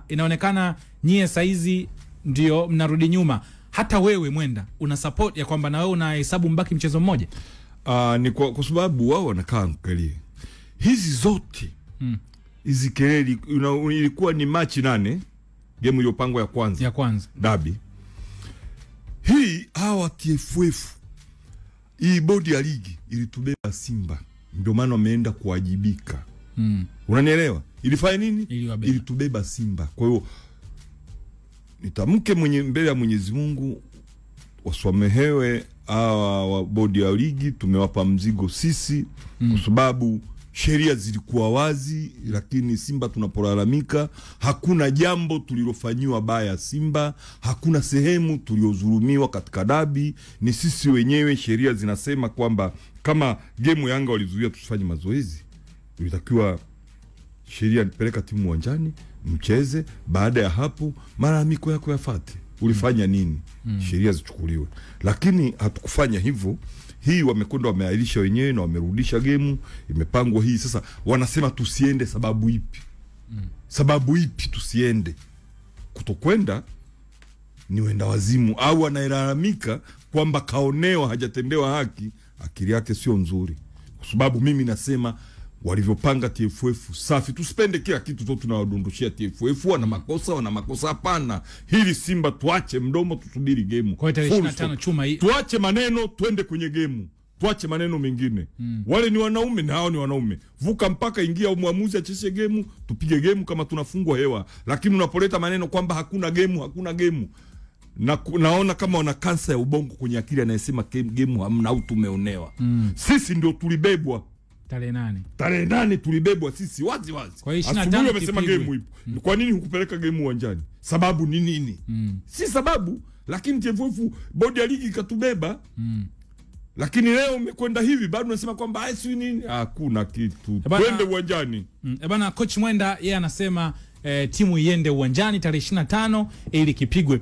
Inaonekana nyie saizi ndio mnarudi nyuma. Hata wewe Mwenda una support ya kwamba na wewe unahesabu mbaki mchezo mmoja? Ni kwa sababu wao wanakaa angalie hizi zote hizi kelele. Ilikuwa ni Machi 8 game iliyopangwa ya kwanza, ya kwanza dabi hii. Hawa TFF, hii bodi ya ligi ilitubeba Simba, ndio maana wameenda kuwajibika. Unanielewa? Ilifanya nini? Ilitubeba Simba. Kwa hiyo nitamke mwenye mbele ya Mwenyezi Mungu, wasamehewe hawa bodi ya ligi, tumewapa mzigo sisi kwa sababu sheria zilikuwa wazi, lakini Simba tunapolalamika hakuna jambo tulilofanyiwa baya Simba, hakuna sehemu tuliozulumiwa katika dabi, ni sisi wenyewe. Sheria zinasema kwamba kama game Yanga walizuia tusifanye mazoezi, ilitakiwa sheria nipeleka timu uwanjani mcheze, baada ya hapo malalamiko yako yafuate. Ulifanya nini? Sheria zichukuliwe. Lakini hatukufanya hivyo. Hii wamekwenda wameahirisha wenyewe na wamerudisha gemu, imepangwa hii. Sasa wanasema tusiende, sababu ipi? Sababu ipi tusiende? Kutokwenda ni wenda wazimu, au analalamika kwamba kaonewa, hajatendewa haki, akili yake sio nzuri. Kwa sababu mimi nasema walivyopanga TFF safi, tusipende kila kitu tu tunawadondoshia TFF, wana makosa, wana makosa. Hapana, hili Simba tuache mdomo, tusubiri game. Kwa tarehe 25 chuma hii, tuache maneno twende kwenye game, tuache maneno mengine. Wale ni wanaume na hao ni wanaume, vuka mpaka, ingia muamuzi acheshe game, tupige game kama tunafungwa hewa. Lakini unapoleta maneno kwamba hakuna game, hakuna game, na naona kama wana kansa ya ubongo kwenye akili, anayesema game hamna au tumeonewa. Sisi ndio tulibebwa tarehe 8. Tarehe 8 tulibebwa sisi wazi wazi. Kwa hiyo 25 wamesema game ipo. Kwa nini hukupeleka game uwanjani? Sababu ni nini? Si sababu, lakini TFF bodi ya ligi ikatubeba. Lakini leo umekwenda hivi bado unasema kwamba si nini? Hakuna kitu. Twende uwanjani. Bana, coach Mwenda yeye anasema timu iende uwanjani tarehe 25 ili kipigwe.